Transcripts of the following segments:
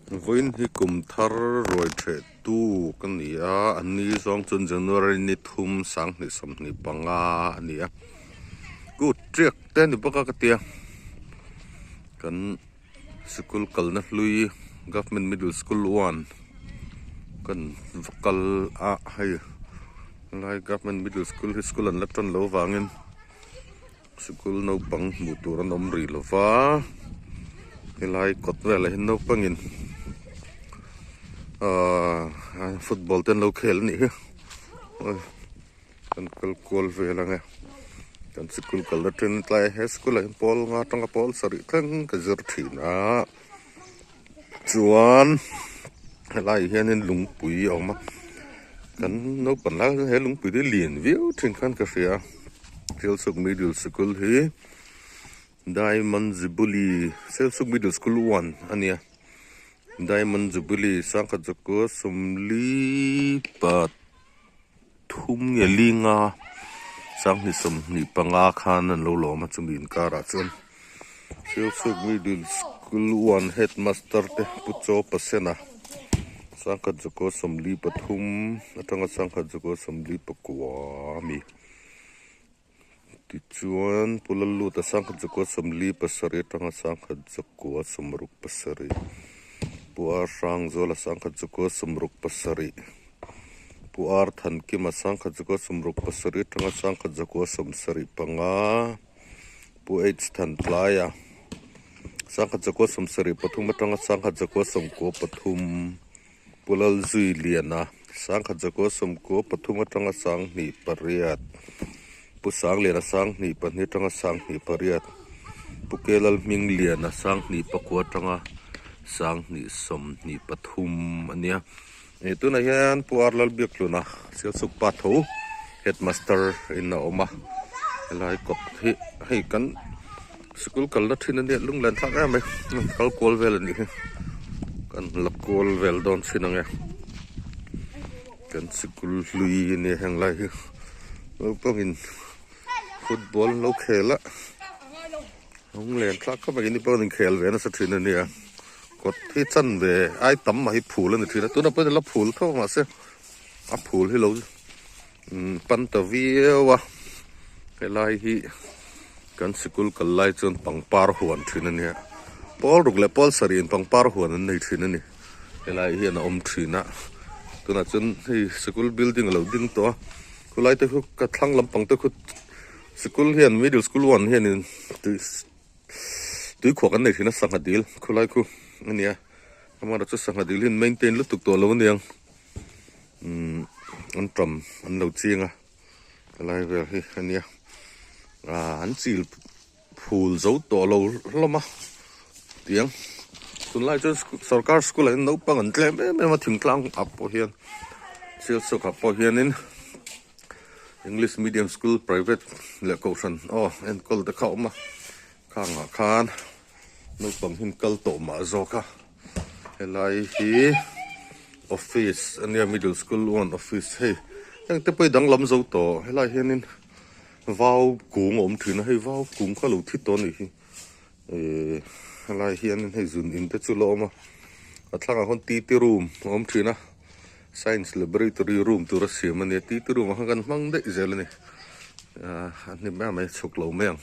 Vawiin hi kum thar ruai theh tu ka ni a, an ni zawng chuan January ni thum sanghnih 25 a ni a, kut tiak te a ni bawk a ka tia kan sikul kalna hlui Government Middle School one kan va kal a hei helai Government Middle School hi school an la tan loh avangin. Sikul naupang hmuh tur an awm rih lo va, helai kawt velah hian naupangin ahh football te an lo khel a nih hi an kal kual vel ang e kan sikul kalna then tlai he sikul ah hian pawl nga atanga pawl sarih thleng ka zir thin a chuan helaiah hianin lungpui a awm a kan naupang lai hian he lungpui te lian viau thin khan ka hria a Sialsuk middle sikul hi Diamond Jubilee Sialsuk middle school one a nia Diamond Jubilee sangkhat zakua sawmli pathum nge linga 2025 khan an lo lawm a chumi inkarah chuan Sialsuk middle school one headmaster te Pu Chaw Pasena 1943 atanga 1949 ami tichuan Pu Lalluta 1947 atanga 1967 Pu Ar Hrangzuala 1967 Pu Ar Thankima 1967 atanga 1975. Pu H Thantlaia, 1973 atanga 1993, Pu Lalzui Liana, 1993 atanga 28, Pu Sangliana 22 atanga 28, Pu Kelalhming Liana 29 atanga 23 a nia. Ih tunah hian Pu Ar Lalbiakhluna Sialsuk pa tho headmaster in a awm a helai kawt hi hei kan sikul kalna thin ania lunglen thlak em mai kal kual vel anih hi kan la kual vel dawn thin ang e kan sikul hlui ania heng lai hi naupangin football an lo khel a lunglen thlak khawp mai keini pawh an inkhel ve nasa thin ania. Kawt hi chan ve ai tam mah hi phul a ni thin a tunah pawhin a la phul tho mahse a phul hi lo pan ta viau a helai hi kan sikul kal lai chuan pangpar huan thin a nia pawl ruk leh pawl sarih in pangpar huan an nei thin a ni helai hian a awm thin a tunah chuan hei sikul building a lo ding tawh a khulai te khu ka thlang lampang te khu sikul hian middle school one hianin tui. Tui khuah kan nei thin a sangha dil khulai khu a nia amaherawhchu chu sangha dil hi an maintain lutuk tawh lo aniang umm an tam an lo ching a helai vel hi a nia ah an chil phul zo tawh lo hlawm a tiang tunlai chuan sorkar school ah hian naupang an tlem em em a thingtlang ah pawh hian sialsuk ah pawh hianin. English medium school private leh kohhran aw enkawl te kha a awm a khangah khan naupang hi an kal tawh mah zawk a helai hi office a nia middle school one office hei heng te pawh hi danglam zo tawh helai hianin vau kung a awm thin a hei vau kung kha a lo thi tawh a nih hi ihh helai hianin hei zun in te chu la awm a a thlangah khawn T T room a awm thin a science laboratory room tur a siam a nia T T room ah khan kan hmang daih zel a ni ahh a hnim em mai chhuk lo mai ang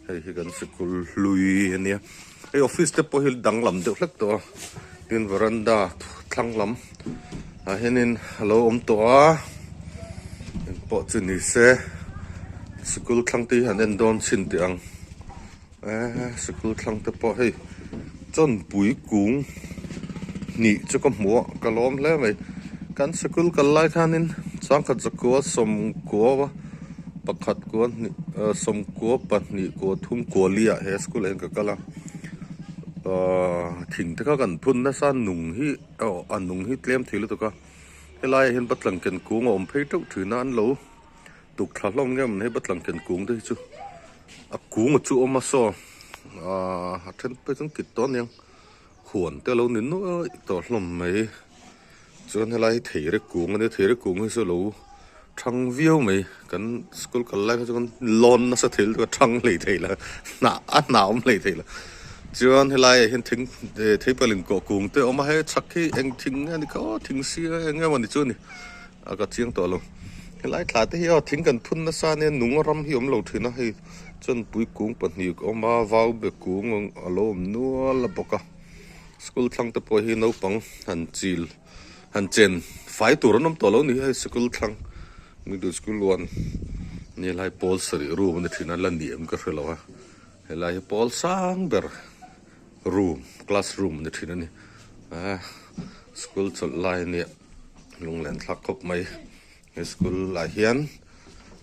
hei hi kan sikul hlui a nia hei office te pawh hi danglam deuh hlek tawh a tin veranda thlang lam ah hianin a lo awm tawh a engpawh chu ni se sikul thlang te hi han en dawn chhin teh ang. Eee sikul thlang te pawh hei chawnpui kung hnih chu ka hmu a ka lawm hle mai kan sikul kal lai khanin changkhat zakua sawmkua pakhat kua hnih ah sawmkua pahnih kua thum kua li ah he school ah hian ka kal a ahh thing te kha kan phun nasa nung hi aw a nung hi tlem thei lutuk a helaiah hian batlang ken kung a awm phei teuh thin a an lo. Tuk thla hlawm nge awm hei batlang ken kung te hi chu a kung a chu awm a saw ahh a then phei chuan kit tawh aniang huan te a lo ni nuaih tawh hlawm mai chuan helai hi theire kung ania theire kung hi chu a lo thang viau mai kan school kal lai kha chuan lawn nasa thei lutuk a thang hlei thei lo hnah a hnah awm hlei thei lo. Chuan helaiah hian thing theipalin kawh kung te a awm a, he chhak hi eng thing nge ni kha aw thing sia eng emaw ni chu a ni a ka chiang tawh lo. Helai thla te hi aw thing kan phun nasa ania nung ram hi a awm lo thin a, hei chuan pui kung pahnih a awm a, vau be kung a lo awm nual a bawk a, school thlang te pawh hi naupang han chil han chen fai tur an awm tawh lo ni hei sikul thlang middle school one ni helai pawl sarih room a ni thin a la ni em ka hre lo a helai hi pawl sang ber room classroom a ni thin a ni ah school chawlh lai a nia lunglen thlak khawp mai he school ah hian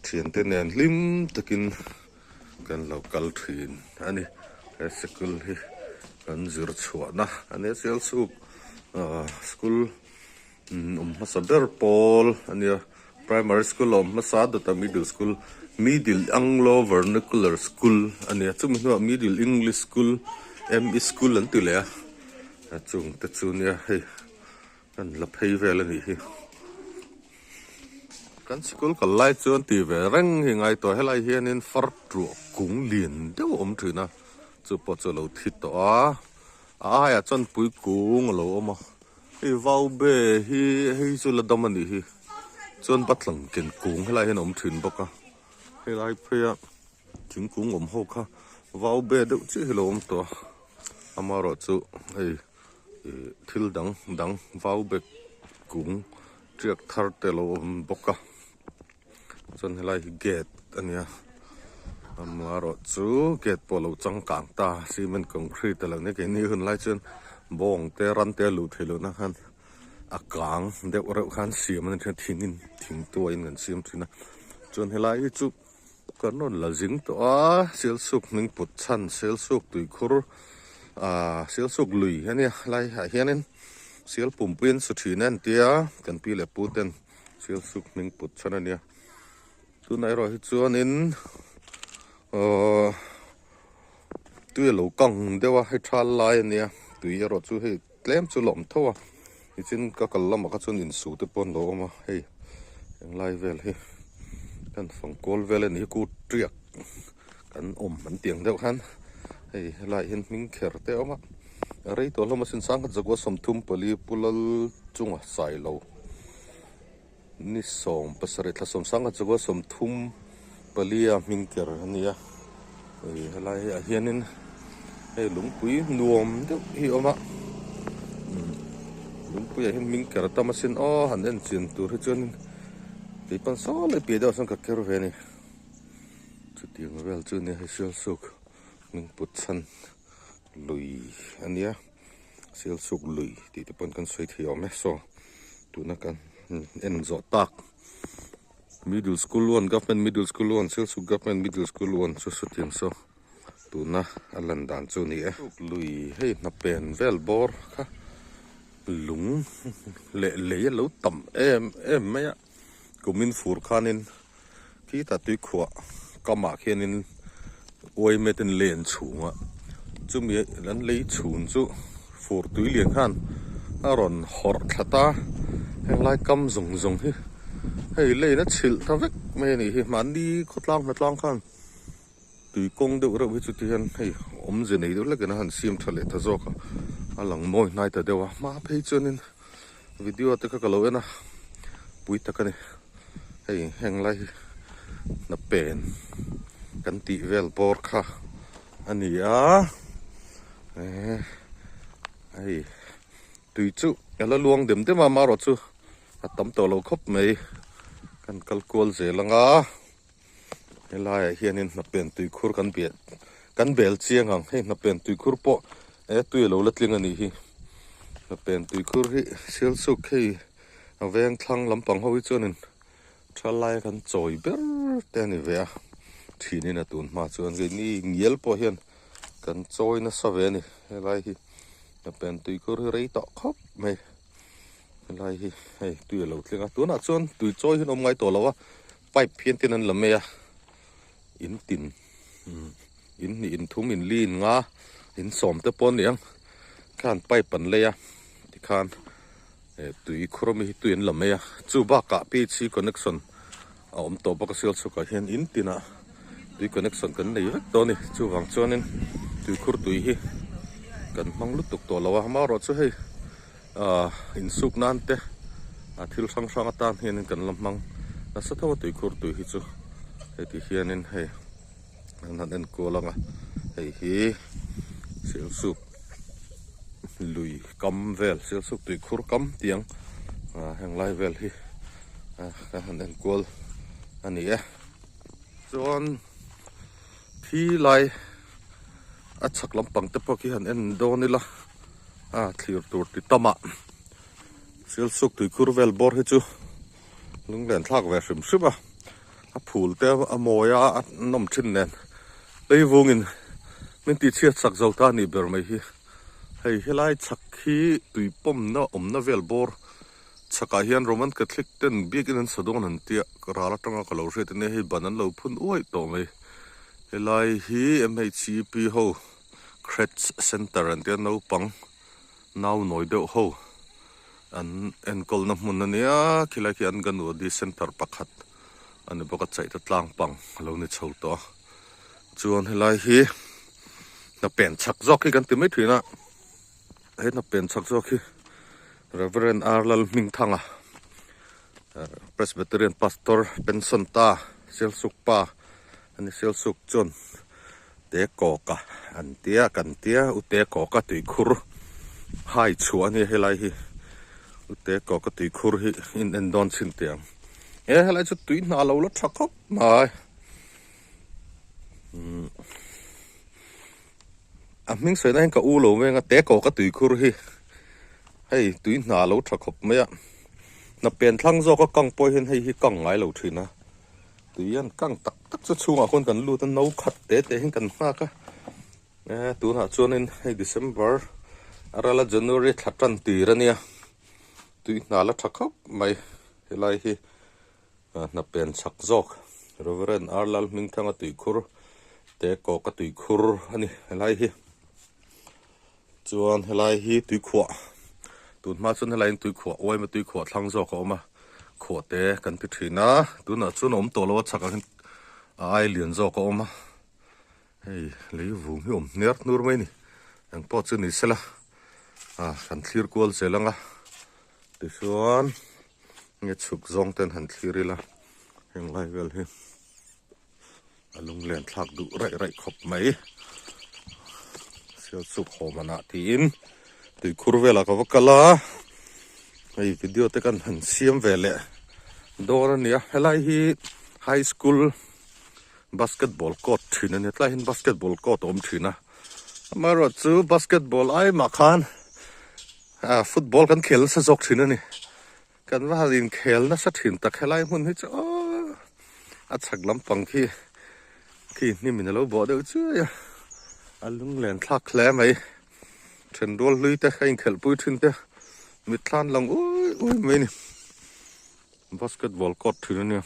thiante nen hlim takin kan lo kal thin a ni he sikul hi kan zir chhuahna a nia Sialsuk ah school awm hmasa ber pawl a nia primary school a awm hmasa dawtah middle school middle anglo vernacular school a nia chumi hnuah middle english school M E school an ti leh a chung te chu nia hei. Kan la phei vel a nih hi. Kan sikul kal lai chuan ti ve reng hi ngai tawh helai hianin far tuah kung lian deuh a awm thin a, chu pawh chu a lo thi tawh a, a aiah chuan pui kung a lo awm a, hei vau be hi hei chu la dam a nih hi, chuan batlang ken kung helai hian a awm thin bawk a, helai pheia thingkung awm ho kha vau be deuh chiah hi a lo awm tawh a, amaherawhchu hei. Ih thil dang dang vau bek kung tiak thar te alo awm bawk a chuan helai hi gate a nia amaherawh chu gate pawh alo changkang ta cement concrete alo nia keini hun lai chuan bawng te ran te a luh theih loh na khan a kang deuh reuh khan siam a ni thin a thingin thing tuaiin kan siam thin a chuan helai hi chu Kan rawn la zing tawh a, Sialsuk hming put chhan Sialsuk tuikhur ah Sialsuk lui a nia lai ah hianin Sial pumpui an su thin a an tia kan pi leh pu ten Sialsuk hming put chhan a nia tunah erawh hi chuanin ahh tui a lo kang deuh a hei thal lai a nia tui erawh chu hei tlem chu la awm tho a nichin ka kal lamah kha chuan insu te pawh an lo awm a hei englai vel hi kan fang kual vel a ni hi ku tiak kan awm an tih ang deuh khan hei helaiah hian hming kher te a awm a rei tawh hlawm a sin sangkhat zakua 34 pu lal chunga sailo ni 17 thla 10 zakua 34 a hming ker a ni a ih helai ah hianin hei lungpui nuam deuh hi a awm a lungpui ah hian hming ker a tam asin aw han en chian tur hi chuanin tui pan saw leh piah deuh ah sawn ka ker ve a ni chutiang vel chu a nia hei Sialsuk hming put chhan lui a nia. Sialsuk lui tih te pawn kan sawi thei awm e saw tuna kan en zawh tak middle school one government middle school one Sialsuk government middle school one chu sawtiang saw tuna a lan dan chu a ni e lui hei hnapen vel bawr kha lung leh lei a lo tam em em mai a kumin fur khanin Khitah tuikhuah kamah khianin uai metin len chhunga chumi an lei chhun chu fur tui lian khan a rawn hawrh thla ta henglai kam zawng zawng hi hei lane a chhilh ta vek mai a nih hi mahni khawtlang hnatlang khan tui kawng deuh reuh hi chu ti hian hei awmze nei deuh hlekin a han siam tha leh ta zawk a a lang mawi hnai ta deuh a hma phei chuanin video te kha ka lo en a pui tak a ni hei heng lai hi hna pen kan tih vel bawr kha a ni a eh hei tui chu a la luang dem dem a amaherawh chu a tam tawh lo khawp mai kan kal kual zel ang a. Helaiah hianin hnapen tuikhur kan bel kan bel chiang ang hei hnapen tuikhur pawh e tui a lo la tling a nih hi hnapen tuikhur hi Sialsuk hei a veng thlang lampang ho hi chuanin tha lai kan chawi ber te a ni ve a thinin a tun hma chuan keini ngial pawh hian kan chawi nasa ve a ni helai hi hnapen tuikhur hi rei tawh khawp mai. Helai hi hei tui a lo thleng a tunah chuan tui chawi hi an awm ngai tawh lo a pipe hian tin an la mai a in tin in hnih in thum in li in nga in sawm te pawh a ni ang khan pipe an lei a tikhan eh tui khur ami hi tui an la mai a chu bakah P H C connection a awm tawh bawk a Sialchhukah hian in tinah tui connection kan nei vek tawh a ni chuvang chuanin tuikhur tui hi. Kan hmang lutuk tawh lo a, amaherawhchu hei ah insuk nan te ah thil hrang hrang atan hianin kan la hmang nasa tho a tuikhur tui hi chu hei ti hianin hei an han enkual ang a hei hi sialsuk lui kam vel sialsuk tuikhur kam tiang ah heng lai vel hi ah kan han enkual a ni e chuan thi lai. A chhak lampang te pawh khi han en dawn ila a thlir tur ti tam ah Sialsuk tuikhur vel bawr hi chu lunglen thlak ve hrim hrim a a phul te a mawi a a nawm thin nen leivungin min tih chhiat sak zo ta a nih ber mai hi hei helai chhak hi tui pawmna awmna vel bawr chhakah hian Roman Catholic ten biakin an sa dawn an tia ral atanga ka lo hriat ania hei ban an lo phun uaih tawh mai. Helai hi MHCP ho Creche Center an tia naupang nau nawi deuh ho an enkawlna hmun a nia khilai khi Anganwadi Center pakhat a ni bawk a chaihte tlang pang a lo ni chho tawh a chuan helai hi hna pen chak zawk hi kan ti mai thin a he hna pen chak zawk hi Reverend R Lalhmingthanga Presbyterian Pastor pension ta Sialsuk pa Ani Sialsuk chuan te kawka an tia kan tia u te kawka tuikhur hai chhuah a nia helai hi u te kawka tuikhur hi in en dawn chhin teh ang e helai chu tui hna lo la tha khawp mai umm a hming sawi na hian ka u lo veng a te kawka tuikhur hi hei tui hna lo tha khawp mai a hna pen thlang zawk a kang pawh hian hei hi kang ngai lo thin a. Tui an kang tak tak chu chhungah khawn kan lut a no khat te te hian kan nghak a e tunah chuanin hei December a ral a January thla tan tir a nia tui hna la tha khawp mai helai hi hna pen chak zawk Reverend R Lalhmingthanga tuikhur te kawka tuikhur a ni helai hi. Chuan helai hi tuikhuah tun hma chuan helaiin tuikhuah uaima tuikhuah thlang zawk a awm a khuah te kan ti thin a tunah chuan a awm tawh lo a chhakah hian a ai lian zawk a awm a hei lei vung hi a awm hner hnur mai a ni eng pawh chu ni sela ah kan thlir kual zel ang a tichuan nge chhuk zawng ten han thlir ila heng lai vel hi. A lunglen thlak duh raih raih khawp mai. Sialsuk hawmanah tiin tuikhur velah ka va kal a, hei video te kan han siam ve leh dawn a nia. Helai hi high school basketball court thin a nia, tlai hian basketball court a awm thin a. Amaherawhchu basketball ai mah khan football kan khel nasa zawk thin a ni. Kan va han inkhel nasa thin tak helai hmun hi chu aw a chhak lampang khi khi hnim in alo bawh deuh chiai a a lunglen thlak hle mai then rual hlui te a inkhelh pui thin te mitthla an lang ui ui mai a ni basketball court thin a nia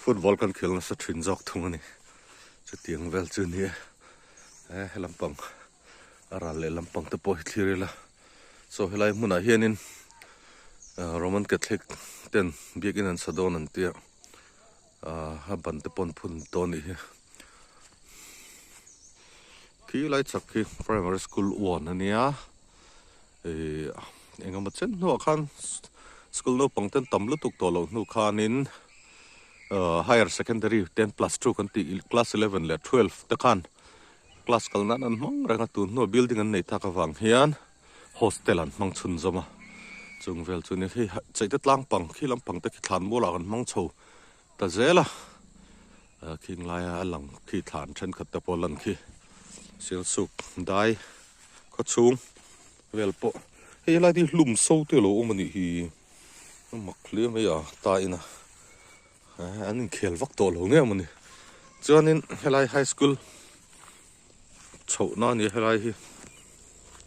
football kan khel nasa thin zawk thung a ni chutiang vel chu a ni e he lampang a ral leh lampang te pawh hi thlir ila. Saw helai hmunah hianin Roman Catholic ten biakin an sa dawn an tia a ban te pawh an phun dawn anih hi khi lai chak khi primary school one ania ih engemaw chen hnuah khan school naupang ten tam lutuk tawh loh hnu khanin higher secondary 10+2 kan tih class 11 leh 12 te khan. Class kal nan an hmang reng a, tun hnua building an nei tak avang hian hostel an hmang chhunzawm a, chung vel chu nia hei chaihte tlang pang khi lampang te khi thlan mualah kan hmang chho ta zel a, khing laia a lang khi thlan thenkhat te pawh lan khi Sialsuk dai khaw chhung vel pawh hei helai te hi hlum so te a lo awm a nih hi a mak hle mai a ta in a. An inkhel vak tawh lo nge mawni. Chuanin helai high school chhohna a ni a helai hi.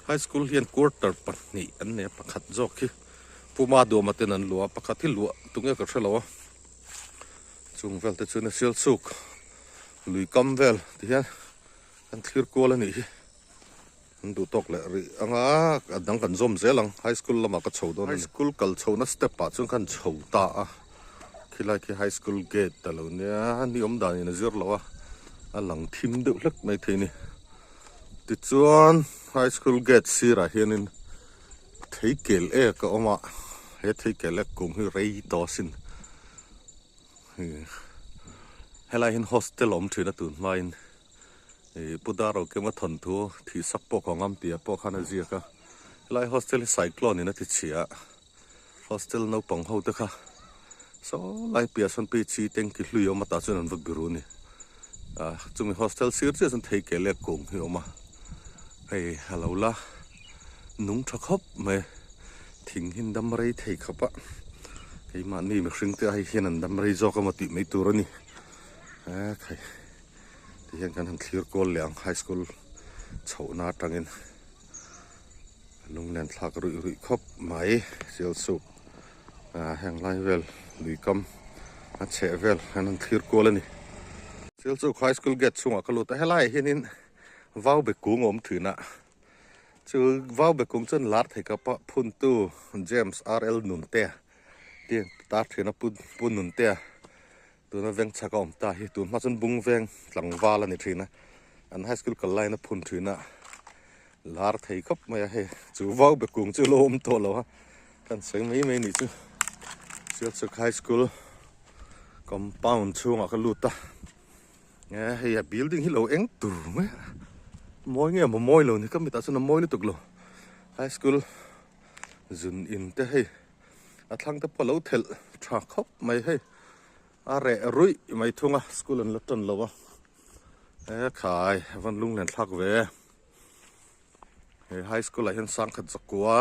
High school hian quarter pahnih an nei a pakhat zawk hi Puma Duama ten an luah a pakhat hi luah tunge ka hre lo a. Chung vel te chuan a Sialsuk lui kam vel ti hian an thlir kual a nih hi. An duh tawk leh rih ang a, a dang kan zawm zel ang. High school lamah ka chho dawn a ni. High school kal chhohna step ah chuan khan chho ta a, khilai khi high school gate a lo nia, ni awm danin a zir lo a, a lang thim deuh hlek mai thei a ni. Tichuan high school gate sirah hianin theikel ek a awm a, he theikel ek kum hi rei tawh asin. Helai hian hostel a awm thin a tun hmain ih Pu Darokema thawnthu thihsak pawh ka ngam tih ah pawh khan a ziak a, helai hostel hi cyclone in a ti chhia a, hostel naupang ho te kha saw lai piah sawn phei chi tanky hlui a awm a tah chuan an va biru a ni, ah chumi hostel sir chiah chuan thei ke leh kung hi a awm a, hei a lo la nung tha khawp mai. Thing hi an dam rei thei khawp a, keimahni mihring te ai hian an dam rei zawk emaw tih mai tur a ni. E khai, ti hian kan han thlir kual leh ang high school chhohna atangin lunglen thlak ruih ruih khawp mai Sialsuk ah heng lai vel lui kam a chheh vel kan han thlir kual a ni. Sialsuk high school gate chhungah ka lut a, helaiah hianin vau be kung a awm thin a. Chu vau be kum chuan lar thei kapa phuntu James RL Nuntea ti tar thian a Pu Nuntea tuna veng chhak a awm ta hi tun hma chuan bung veng tlangval a ni thin a, an high school kal laiin a phun thin a, lar thei khawp mai a hei chu vau be kum chu lo awm tawh lo a kan sawi mai mai nih chu Sialsuk high school compound chhungah ka lut a. Nge hei a building hi lo eng tur mai a mawi nge maw mawi lo ni ka mitah chuan a mawi lutuk lo high school zun in te hei a thlang te pawh a lo thelh tha khawp mai hei a reh ruih mai thung a school an la tan lo a e khai a van lunglen thlak ve he high school ah hian sangkhat zakua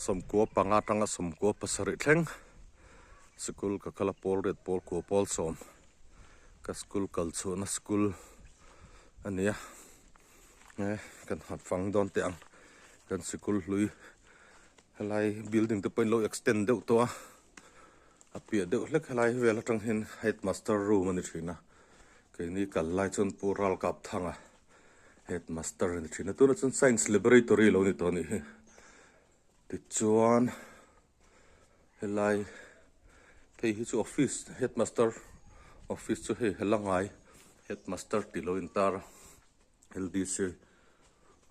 sawmkua panga atanga sawmkua pasarih thleng sikul ka kal a pawl riat pawl kua pawl sawm. Ka school kal chhuahna school a ni a e kan han fang dawn teh ang kan sikul hlui helai building te pawhin lo extend deuh tawh a a piah deuh hlek helai vel atang hian headmaster room a ni thin a keini kal lai chuan Pu Ralkapthanga headmaster a ni thin a tunah chuan science laboratory lo ni tawh a nih hi tichuan. Helai phei hi chu office headmaster office chu hei hela ngai headmaster tih lo intar a L_D_C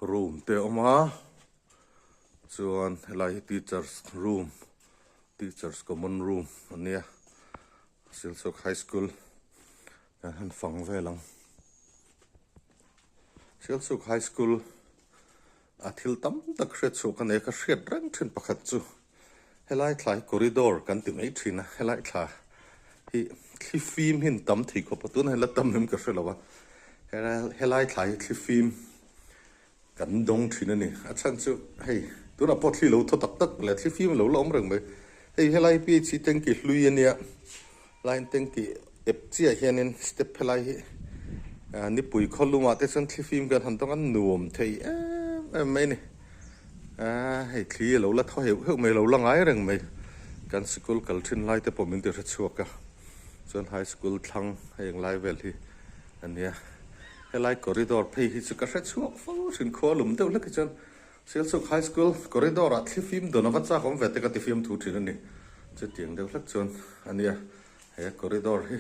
room te a awm a chuan helai hi teachers room teachers common room a nia Silchar high school kan han fang vel ang Silchar high school. A thil tam tak hriat chhuah ka nei a, ka hriat reng thin pakhat chu helai thla hi corridor kan ti mai thin a, helai thla hi thli fim hi an tam thei khawp a, tunah hian la tam em ka hre lo a, helai thla hi thli fim kan dawng thin a ni, a chhan chu hei tunah pawh thli lo thaw tak tak leh thli fim lo la awm reng mai, hei helai PHC tanky hlui a nia. Line tanky ep chiah hianin step helai hi nipui khaw lumah te chuan thlifim kan han tawng a nuam thei em em mai a ni. Hei thli a lo la thaw heuh heuh mai a lo la ngai reng mai. Kan sikul kal thin lai te pawh min ti hre chhuak a, chuan high school thlang hei ang lai vel hi a nia. Helai corridor phei hi chu ka hre chhuak fo thin khua lum deuh hlek hi chuan Sialsuk High School corridor ah thlifim dawn ava chak awm ve te ka ti fiam thu thin a ni. Chutiang deuh hlek chuan a nia he corridor hi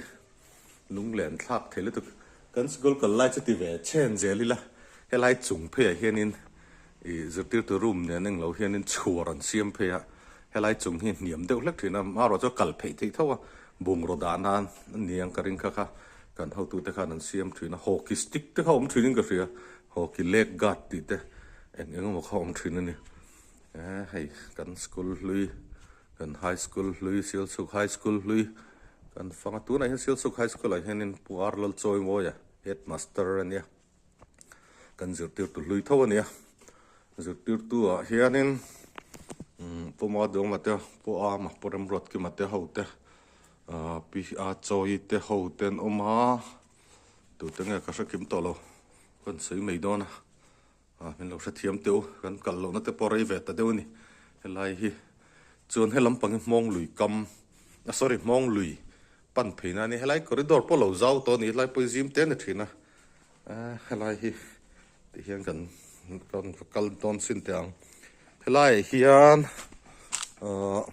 lunglen thlak thei lutuk. Kan school kal lai chu ti ve chen zel ila helai chung pheiah hianin ih zirtirtu room nen englo hianin chhuar an siam phei a, helai chung hi hniam deuh hlek thin a, amaherawh chu a kal pheih theih tho a, bungraw dah nan a ni ang ka ring kha kha kan hotute khan an siam thin a, hockey stick te kha awm thinin ka hria. Hockey leg guard tih te eng eng emaw kha awm thin a ni. Eh hei kan school hlui kan high school hlui Sialsuk high school hlui kan fang a tunah hian Sialsuk high school ah hianin Pu Ar Lalchawimawia headmaster a nia kan zirtirtu hlui tho a nia zirtirtu ah hianin umm Pu Maduama te Pu Ama Pu Remruatkima te ho te ah Pi A Chawi te ho te an awm a. Tute nge ka hre kim tawh lo, kan sawi mai dawn a, ah min lo hrethiam teh u, kan kal lohna te pawh rei ve ta deuh a ni helai hi chuan he lampang hi hmawng lui kam ah sorry hmawng lui pan phei na a ni helai corridor pawh lo zau tawh a ni helai pawh hi zim te a ni thin a eh helai hi ti hian kan kan kal dawn sin teh ang helaiah hian ah.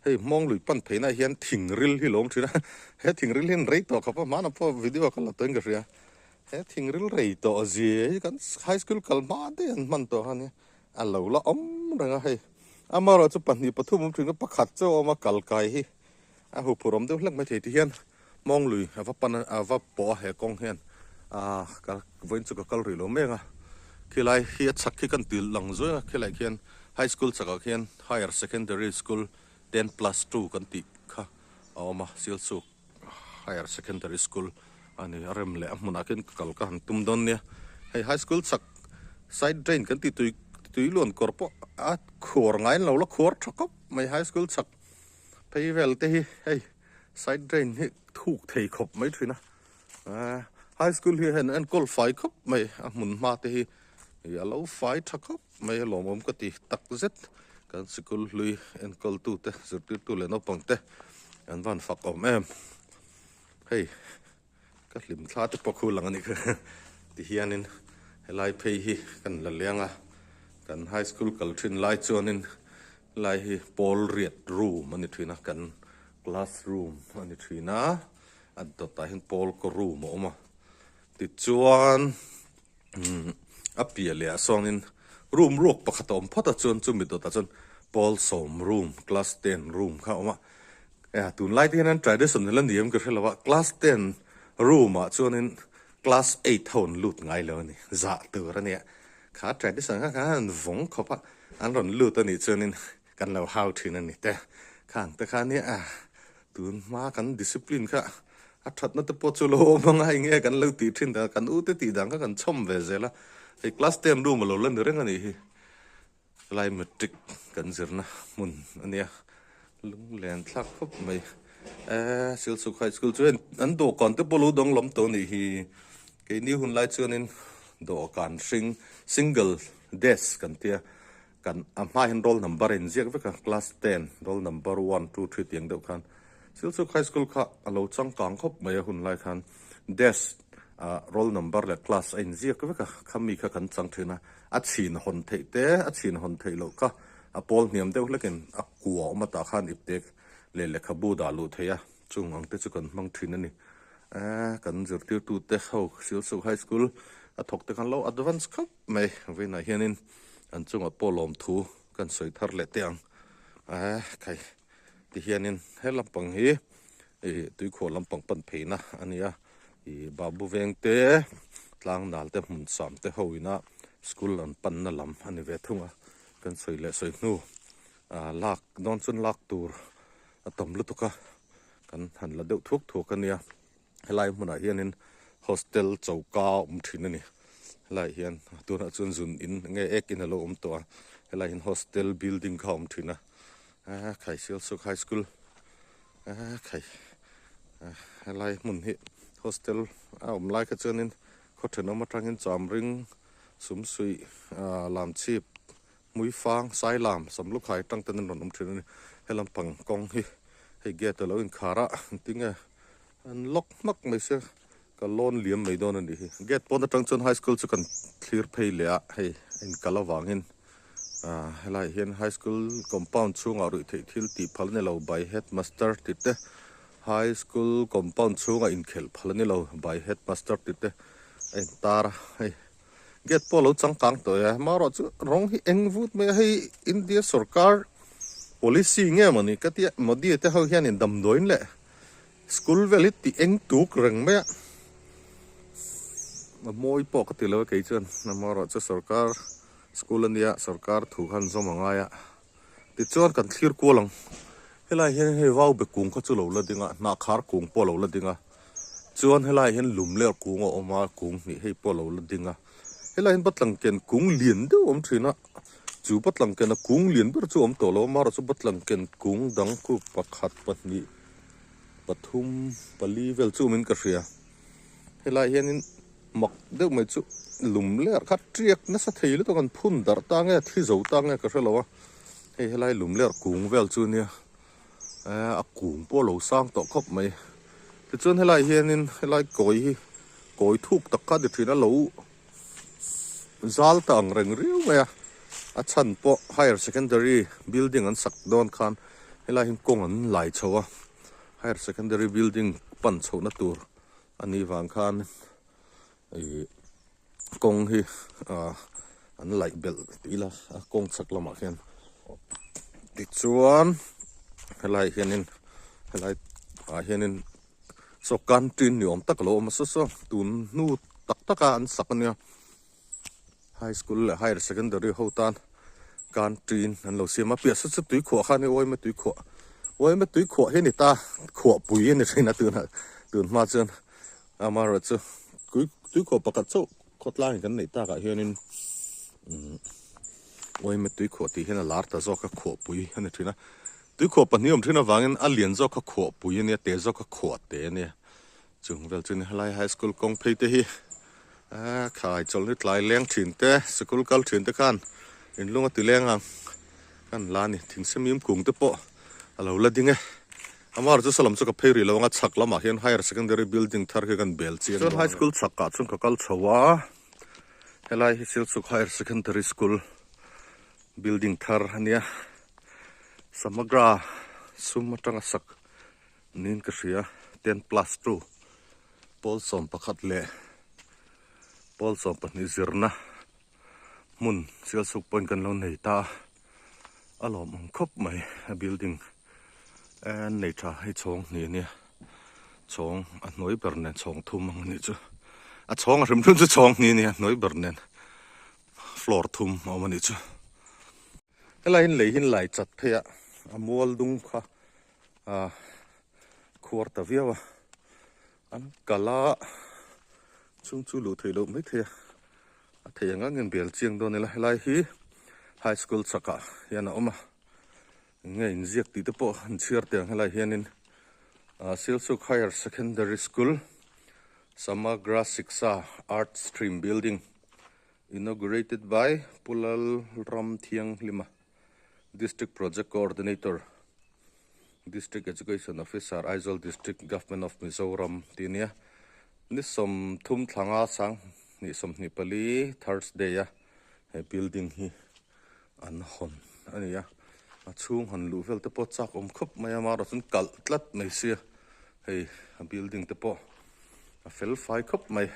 Hei hmawng lui pan phei na hian thing ril hi lo awm thin a, he thing ril hian rei tawh khawp a, hmanah pawh video ka la tawhin ka hria. He thing ril rei tawh zia hi kan high school kal hma daih an hman tawh kha nia a lo la awm reng a hei amaherawhchu pahnih pathum awm thin kha pakhat chauh a awm a kal kai hi a huphurh awm deuh hlek mai thei ti hian mawng lui a va pan a va pawh a he kawng hian ah ka vawiin chu ka kal rih lo mek a khilai hi a chhak khi kan ti lang zuai a khilai khian high school chakah khian higher secondary school 10+2 kan tih kha a awm a Silchuk. Higher Secondary School a ni a rem leh a hmunah khian ka kal ka han tum dawn nia hei high school chak side drain kan tih tui tui luan kawr pawh a khuar ngai lo la khuar tha khawp mai high school chak phei vel te hi hei side drain hi thuk thei khawp mai thin a ah high school hi hei an enkawl fai khawp mai a hmun hma te hi ih a lo fai tha khawp mai a lawmawm ka ti tak zet kan sikul hlui enkawl tu te zirtirtu leh naupang te an van fak awm em hei ka hlim thla te pawh khu lang a nih kha ti hianin helai phei hi kan la leng a kan high school kal thin lai chuanin helai hi pawl riat room a ni thin a kan class room a ni thin a a dawtah hian pawl kaw room a awm a tichuan. Umm a piah leh ah sawnin room ruak pakhat a awm phawt a chuan chumi dawtah chuan pawl sawm room class ten room kha a awm a e tunlai te hian an tradition la ni em ka hre lo a class ten room ah chuanin class eight ho an lut ngai lo a ni zah tur a nia kha tradition kha khan an vawng khawp a an rawn lut a nih chuanin kan lo hau thin a ni te khang te kha nia Tun hma kan discipline kha a thatna te pawh chu lo awm anga enge kan lo tih thin dan kan ute tih dan kha kan chhawm ve zel a, hei class ten room a lo la ni reng a nih hi, helai matric kan zirna hmun a nia lunglen thlak khawp mai eee Silchuk High School chu hei an dawhkan te pawh lo danglam tawh a nih hi, keini hun lai chuanin dawhkan hring single desk kan tia. Kan a hma hian roll number a inziak vek a, class ten roll number one two three tih ang deuh khan Silchuk High School kha a lo changkang khawp mai a hun lai khan desk ah roll number leh class a inziak vek a, khami kha kan chang thin a, a chhin hawn theih te a chhin hawn theih loh kha a pawl hniam deuh hlekin a kua awm atah khan ipte leh lehkhabu dah luh theih a, chung ang te chu kan hmang thin a ni. Eee kan zirtirtute ho Silchuk High School a thawk te khan lo advance khawp mai vawiinah hianin an chungah pawh lawmthu kan sawi thar leh teh ang eee khai ti hianin he lampang hi ih tuikhuah lampang pan pheina a ni a ih babu veng te tlang nal te hmun sam te ho ina school an panna lam a ni ve thung a kan sawi leh sawi hnu ah lak dawn chuan lak tur a tam lutuk a kan han la deuh thuak thuak a nia. Helai hmunah hianin hostel choka a awm thin a ni helaiah hian tunah chuan zun in nge ek in alo awm tawh a helaiah hian hostel building kha a awm thin a ah khai Sialsuk high school ah khai ah helai hmun hi hostel a awm lai kha chuanin khaw thenawm atangin chamring sumsuih ah lamchhip Hmuifang, Sailam, Samlukhai atang ten an rawn awm thin a ni. He lampang kawng hi hei gate a lo inkhar a, engtinge an lock hmak mai sia, ka lawn liam mai dawn a nih hi. Gate pawn atang chuan high school chu kan thlir phei leh a, hei a inkal avangin ah helaiah hian high school compound chhungah ruih theih thil tih phal a ni lo by headmaster tih te, high school compound chhungah inkhelh phal a ni lo by headmaster tih te a intar a hei. Gate pawh a lo changkang tawh e, amaherawh chu rawng hi eng vut mai a, hei India sorkar policy nge maw ni ka tia Modi te ho hianin damdawiin leh school vel hi tih eng tuk reng mai a, a mawi pawh ka ti lo e kei chuan amaherawh chu sorkar school a nia sorkar thu khan zawm a ngai a, tichuan kan thlir kual ang, helai hian hei vau be kung kha chu lo la ding a, hnahkhar kung pawh a lo la ding a. Chuan helaiah hian lum leh kung a awm a, kung hnih hei pawh a lo la ding a. Helaiah hian batlang ken kung lian deuh a awm thin a, chu batlang kena kung lian ber chu a awm tawh lo a, amaherawhchu batlang ken kung dang khu pakhat, pahnih, pathum, pali vel chu awmin ka hria. Helaiah hianin mak deuh mai chu lum leh kha tiak nasa thei lutuk an phun darh ta nge thi zo ta nge ka hre lo a, hei helai lum leh kung vel chu nia. Eh a kung pawh a lo sang tawh khawp mai tichuan helai hianin helai kawi hi kawi thuk tak kha a ni thin a lo zal ta ang reng riau mai a a chhan pawh higher secondary building an sak dawn khan helai hian kawng an lai chho a higher secondary building pan chhohna tur a nih vang khan. Ih kawng hi ah an laih belh tih ila a kawng chhak lamah khian tichuan helaiah hianin helai ah hianin saw canteen ni awm tak a lo awm a saw saw tun hnu tak tak a an sak ania high school leh higher secondary ho tan canteen an lo siam a piah saw chu tuikhuah kha a ni uaima tuikhuah uaima tuikhuah hi a ni ta khuahpui a ni thin a tunah tun hma chuan. Amaherawhchu tuikhuah pakhat chauh khawtlangin kan neih takah hianin umm uaima tuikhuah tih hian a lar ta zawk a khuahpui a ni thin a. Tuikhuah pahnih awm thin avangin a lian zawk kha khuahpui a nia te zawk kha khuah te a nia. Chung vel chu ni helai high school kawng phei te hi a khai chawlhni tlai leng thin te sikul kal thin te khan inlung a ti leng ang kan la a ni. Thingsemim kung te pawh a lo la ding e. Amar chu salam chu ka phei rih lo anga chhak lamah hian higher secondary building thar khi kan bel chian dawn a. Chuan high school chhakah chuan ka kal chho a, helai hi Silchuk higher secondary school building thar a nia, Samagra sum atanga sak niin ka hria, 10+2 pawl 11 leh pawl 12 zirna hmun Sialsuk pawhin kan lo nei ta a, a lawmawm khawp mai a building an nei tha hei chhawng hnih a nia chhawng a hnuai ber nen chhawng thum ang a nih chu a chhawng a hrim hrim chu chhawng hnih a nia hnuai ber nen floor thum a awm a nih chu helai hi lei hi an lai chat phei a a mual dung kha ah khuar ta viau a an kal a chung chu luh theih loh maithei a a thei ang angin bel chiang dawn ila helai hi high school chakah hian a awm a eng nge inziak tih te pawh an chhiar teh ang helai hianin ah Silchuk Higher Secondary School Samagra Shiksha Arts Stream Building inaugurated by Pu Lalramthianghlima District Project Coordinator District Education Officer Aizawl District Government of Mizoram tih a nia ni 30 thlanga sang hnih 24 Thursday a he building hi an hawn a ni a a chhung han luh vel te pawh chak awm khawp mai a amaherawh chuan kalh tlat mai sia hei a building te pawh a fel fai khawp mai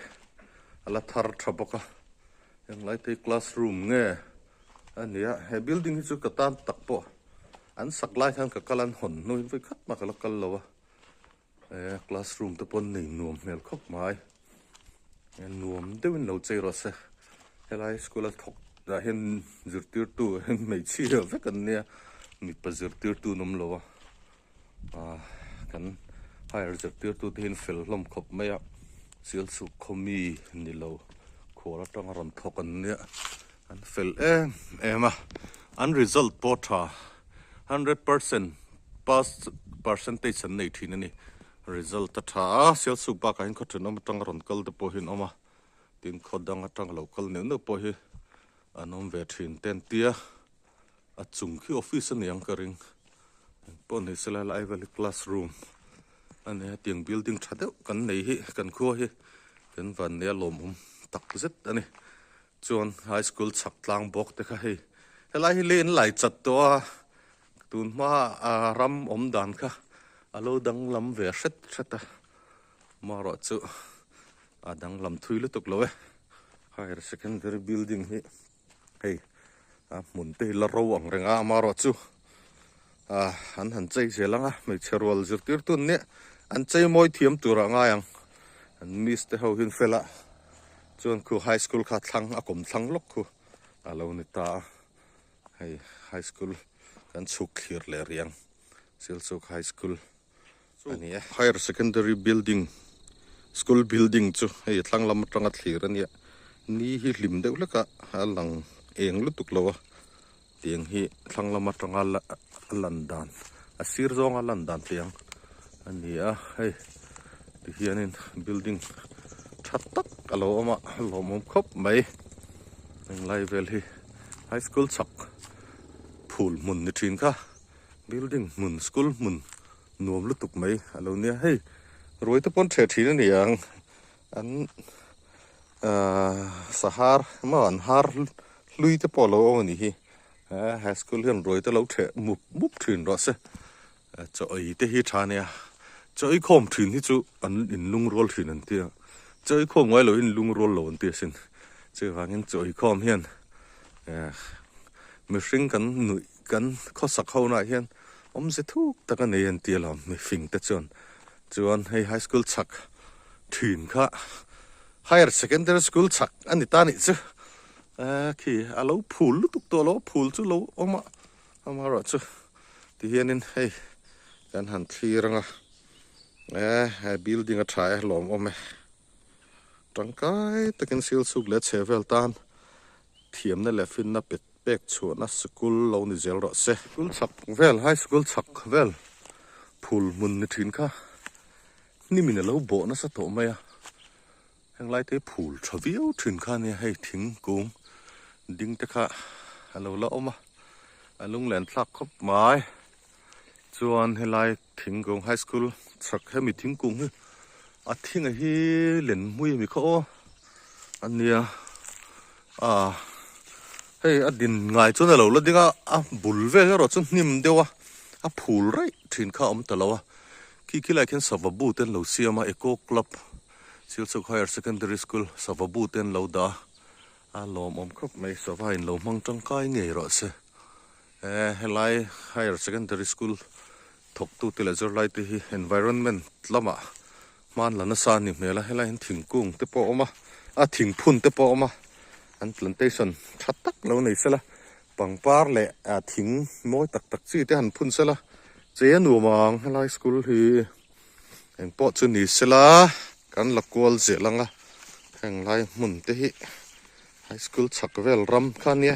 a la thar tha bawk a henglai te hi classroom nge a ni a he building hi chu ka tan tak pawh an sak lai khan ka kal an hawn hnu in vawi khat mah ka la kal lo a eh classroom te pawh an nei nuam hmel khawp mai nuam deuhin lo chei rawh se helai school a thawk ah hian zirtirtu hmeichhia vek an nia mipa zirtirtu an awm lo a ah kan higher zirtirtu te hi an fel hlawm khawp mai a Sialsuk khaw mi ni lo khual atanga rawn thawk an nia an fel em em a an result pawh tha 100% pass percentage an nei thin a ni result a tha a Sialsuk bakah hian khaw thenawm atanga rawn kal te pawh hi an awm a tin khaw dang atanga lo kal neuh neuh pawh hi an awm ve thin te an tia a chung khi office a ni ang ka ring engpawh ni se lai vel hi classroom a nia tiang building tha deuh kan nei hi kan khua hi kan van nia lawmawm tak zet a ni chuan high school chhak tlang bawk te kha hei helai hi lei an lai chat tawh a tun hma a ram awm dan kha a lo danglam ve hret hret a marawh chu a danglam thui lutuk lo e higher secondary building hi. Hei a hmun te hi la ro ang reng a amaherawh chu ah an han chei zel ang a hmeichhe rual zirtirtu an nia an chei mawi thiam tur ah ngai ang an miss te ho hian fel a chuan khu high school kha thlang a kawm thlang lawk khu a lo ni ta a hei high school kan chhuk thlir leh riang Silchuk high school a ni a. Higher secondary building school building chu hei thlang lam atanga thlir a nia ni hi hlim deuh hlek a a lang eng lutuk lo a tiang hi thlang lam atanga a lan dan a sir zawnga lan dan tiang a ni a hei tihianin building tha tak a lo awm a a lawmawm khawp mai englai vel hi high school chhak phul hmun ni thin kha. Building hmun school hmun nuam lutuk mai a lo nia hei ruai te pawn ṭheh ṭhin a ni ang an ahh sahar emaw an har hlui te pawh a lo awm a nih hi eh he school hian ruai te lo ṭheh mup mup ṭhin rawh se chaw ei te hi ṭha a nia chaw ei khawm ṭhin hi chu an inlung rual ṭhin an tia. Chaw i khawm ngai lo in lungrual lo an ti asin. Chuvangin chaw i khawm hian eh mihring kan nuih kan khawsak ho naah hian awmze thuk tak a nei an ti alawm mifing te chuan. Chuan hei high school chhak thin kha higher secondary school chhak a ni ta nih chu. Eh khi a lo phul lutuk tawh lo a phul chu lo awm a amaherawhchu tihianin hei kan han thlir ang a. Eh he building a tha e lawmawm e. Tangkai takin sil chhuk leh chhe vel tan thiamna leh finna pe pek chhuahna sikul lo ni zel rawh se. Sikul chhak vel high school chhak vel phul hmun ni thin kha hnimin a lo bawh nasa tawh mai a. Heng lai te hi phul tha viau thin kha ania hei thingkung ding te kha a lo la awm a a lunglen thlak khawp mai chuan helai thingkung high school chhak hemi thingkung hi a thinga hi len hmui ami kha aw ania ah hei a din ngai chuan a lo la ding a a bul vel erawh chu hnim deuh a a phul raih thin kha a awm ta lo a khi khi lai khian sava bu te an lo siam a eco club. Silchuk Higher Secondary School sava bu te an lo dah a, a lawmawm khawp mai. Sava in lo hmang tangkai ngei rawh se. Eh helai Higher Secondary School thawktu te leh zirlai te hi environment lamah hman la nasa a ni hmel a, helai hian thingkung te pawh a awm a, a thingphun te pawh a awm a, an plantation tha tak lo nei sela, pangpar leh thing mawi tak tak chi te han phun sela, che a nuam ang helai school hi. Eng pawh chu ni sela kan la kual zel ang a, heng lai hmun te hi high school chhak vel ram kha ania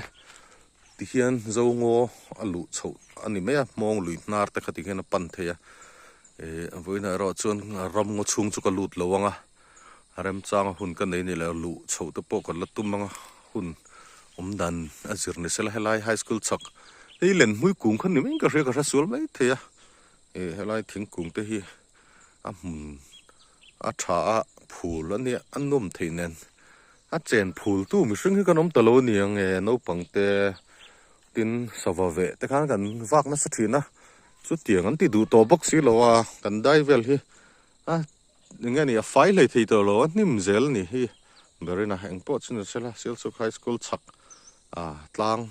tihian zo ngaw a luh chhoh a ni mai a hmawng lui hnar te kha tihian a pan thei a ih vawiinah erawh chuan ram ngaw chhung chu ka lut lo ang a remchanga hun ka nei ni leh luh chhoh te pawh kan la tum ang a hun awm dan a zir ni sela helai high school chhak hei lenhmui kung kha ni mai in ka hria ka hre sual mai thei a. Ih helai thingkung te hi a hmun a tha a phul a nia a nawm theih nen a chen phul tu mihring hi kan awm ta lo a ni ang e naupang te tin sava veh te khan kan vak nasa thin a chutiang an ti duh tawh bawk si lo a kan dai vel hi a eng nge ni a fai hlei thei tawh lo a hnim zel a ni hi berin a engpawh chu ni sela Silchuk High School chhak ah tlang.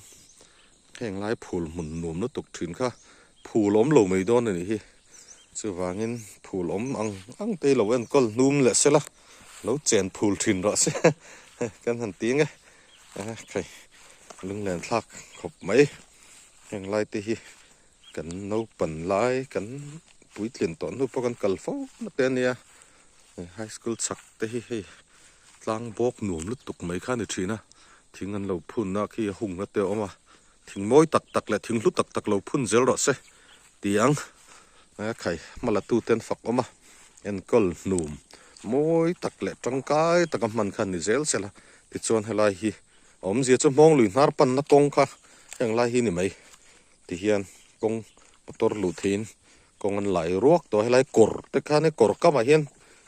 Heng lai phul hmun nuam lutuk thin kha phul awm lo mai dawn a nih hi. Chuvangin phul awm ang ang te lo enkawl hnum leh sela lo chen phul thin rawh se kan han ti ang e. Khai lunglen thlak khawp mai. Heng lai te hi kan naupan lai kan puitlin tawh hnu pawh kan kal fo na te a nia. High school chhak te hi hei tlang bawk nuam lutuk mai kha a ni thin a. Thing an lo phun a khi a hung na te a awm a, thing mawi tak tak leh thing hlu tak tak lo phun zel rawh se ti ang a khai hma la tu te an fak awm a, enkawl hnum mawi tak leh tangkai taka hman kha ni zel sela tichuan helai hi a awmzia chu hmawng lui hnar panna kawng kha heng lai hi ni mai tihian kawng motor luh theihin kawng an lai ruak tawh a helai kawr te khan he kawr kamah hian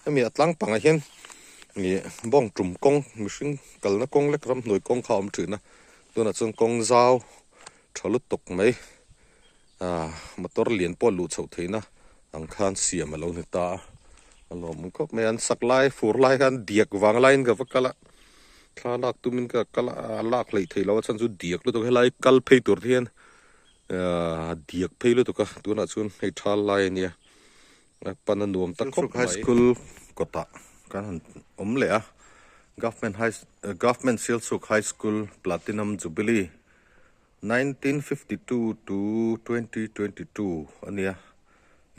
hemi a tlang pangah hian ih bawng tum kawng mihring kalna kawng lek ramhnuai kawng kha a awm thin a tunah chuan kawng zau tha lutuk mai ah motor lian pawh luh chhoh theihna ang khan siam a lo ni ta a a lawmawm khawp mai a an sak lai fur lai khan diak vang laiin ka va kal a thla lak tumin ka kal a a lak hleih theih loh a chhan chu diak lutuk helai kal phei tur te hian. Ahh diak phei lutuk a tunah chuan hei thal lai a nia a pan a nuam tak khawp mai. High school kawtah kan han awm leh a government high government Sialsuk high school platinum jubilee 1952 to 2022 a nia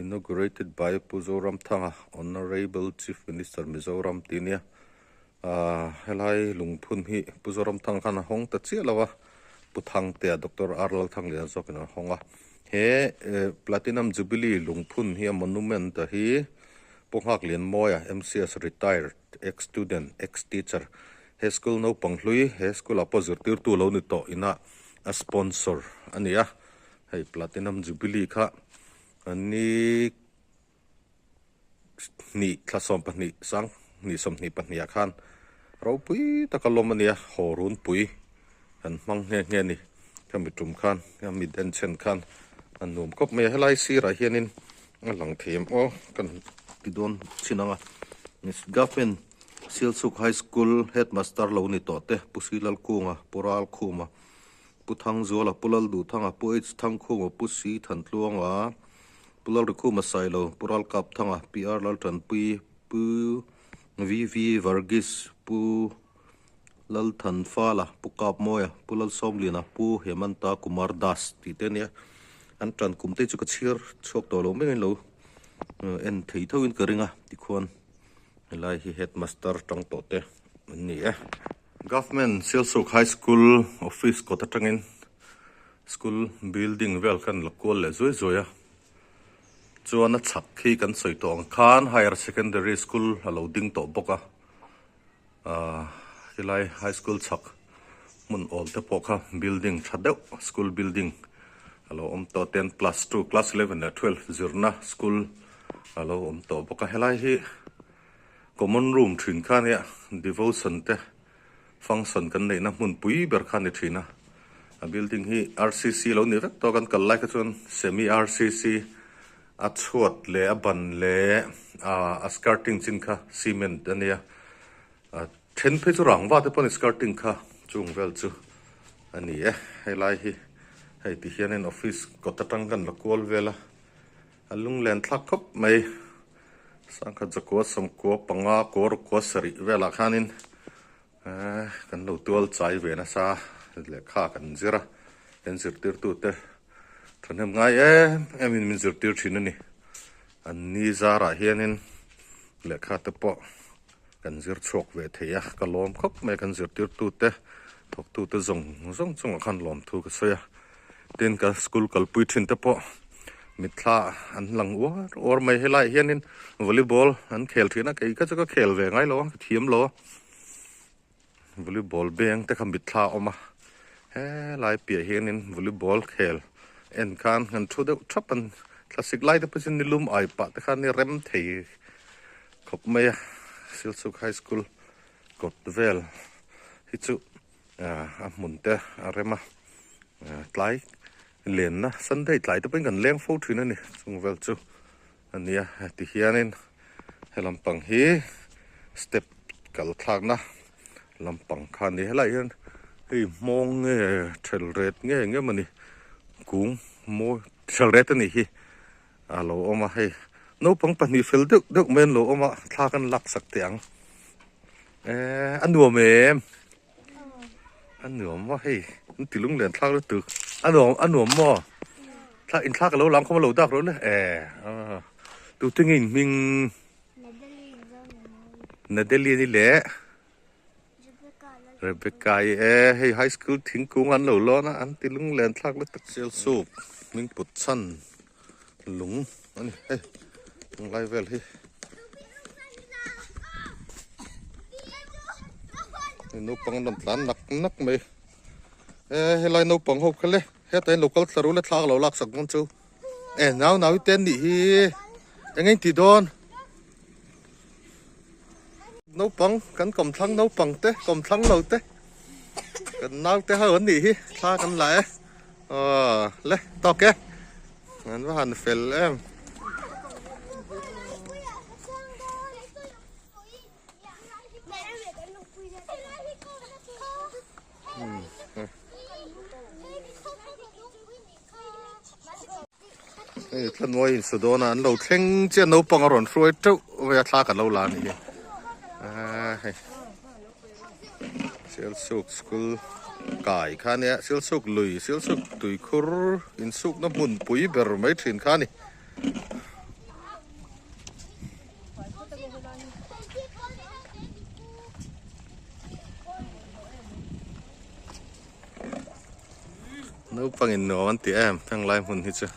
inaugurated by Pu Zoramthanga honourable chief minister Mizoram tih a nia Ahh helai lungphun hi Pu Zoramthanga khan a hawng ta chiah lo a, Pu Thangtea Doctor R Lalthangliana zawkin a hawng a. He Platinum Jubilee lungphun hi a monument a hi Pu Nghaklianmawia MCS retired ex student ex teacher he school naupang hlui he school ah pawh zirtirtu lo ni tawh ina a sponsor a ni a. Hei Platinum Jubilee kha ni hnih thla 12 sang hnih 22 ah khan ropui taka lawm a nia haw runpui kan hmang nghe nghe a ni khami tum khan khami denchhen khan a nuam khawp mai a helai sirah hianin a lang thei em aw kan ti dawn chin ang a government. Sialsuk High School Headmaster lo ni tawh te Pu Silalkunga, Pu Ralkhuma, Pu Thangzuala, Pu Lalduhthanga, Pu H Thangkhuma, Pu Si Thantluanga, Pu Lalrikhuma Sailo, Pu Ralkapthanga, PR Laltanpui, Pu VV Varghese, Pu Lalthanfala, Pu Kapmawia, Pu Lalsawmliana, Pu Hemanta Kumar Das tih te ania. An tan kum te chu ka chhiar chhuak tawh lo mai in lo en thei tho in ka ring a tikhuan helai hi headmaster tang tawh te an ni e. Government Sialsuk High School office kawt atangin school building vel khan la kual leh zuai zuai a chuan a chhak khi kan sawi tawh ang khan higher secondary school a lo ding tawh bawk a. Ahh helai high school chhak hmun awl te pawh kha building tha deuh school building a lo awm tawh ten plus two class eleven leh twelve zirna school a lo awm tawh bawk a helai hi common room thin kha ania devotion te function kan neihna hmun pui ber kha a ni thin a a building hi R C C lo ni vek tawh a kan kal lai kha chuan semi R C C a chhuat leh a ban leh ah a skirting chin kha cement a nia a then phei chu rangva te pawh a ni skirting kha chung vel chu a ni e helai hi hei ti hianin office kawt atang khan la kual vel a a lunglen thlak khawp mai sangkhat zakua sawmkua panga kawr kua sarih velah khanin eh kan lo tual chai ve nasa lehkha kan zir a kan zirtirtute. Thahnem ngai em em in min zirtir thin a ni. An ni zarah hianin lehkha te pawh kan zir chhuak ve thei a, ka lawm khawp mai kan zirtirtute thawktute zawng zawng chungah khan lawmthu ka sawi a. Tin ka school kalpui thin te pawh mitthla an lang uar uar mai helaiah hianin volleyball an khel thin a, kei kha chu ka khel ve ngai lo a, ka thiam lo a. Volleyball beng te kha mitthla a awm a helai piah hianin volleyball khel en khan han thu deuh thap an thlasik lai te pawh chu nilum ai pah te khan rem thei khawp mai a Silchuk high school kawt vel hi chu a hmun te a rem a tlai lenna Sunday tlai te pawhin kan leng fo thin a ni chung vel chu. A nia ti hianin he lampang hi step kal thlakna lampang kha a ni helaiah hian hei hmawng nge thel ret nge eng em a ni kung mawi thel ret a nih hi a lo awm a hei naupang pahnih fel deuh deuh mai an lo awm a thla kan lak sak teh ang eee a nuam em a nuam maw hei an ti lunglen thlak lutuk a nuam a nuam maw thla in thla ka lo lang khawm a lo dak rawh le eh tute nge in hming Nadeline i leh Rebecca i e hei high school thingkung an lo lawn a an ti lunglen thlak lutuk Sialsuk hming put chhan lung a ni hei tunlai vel hi. Naupang an rawn tlan nak nak mai e helai naupang ho kha le hetah hian lo kal thla ru le thla ka lo lak sak dawn chu e nau nau i te an nih hi eng eng tih dawn naupang kan kawmthlang naupang te kawmthlang lo te kan nau te ho an nih hi thla kan la e aw le tawk e. An va han fel em. Hei thlanmuai in su dawn a an lo thleng chiah naupang a rawn hruai teuh vei a thla kan lo la a nih hi hei. Sialsuk school kai kha ania Sialsuk lui Sialsuk tuikhur insukna hmunpui ber mai thin kha a ni. Naupangin nuam an ti em heng lai hmun hi chu.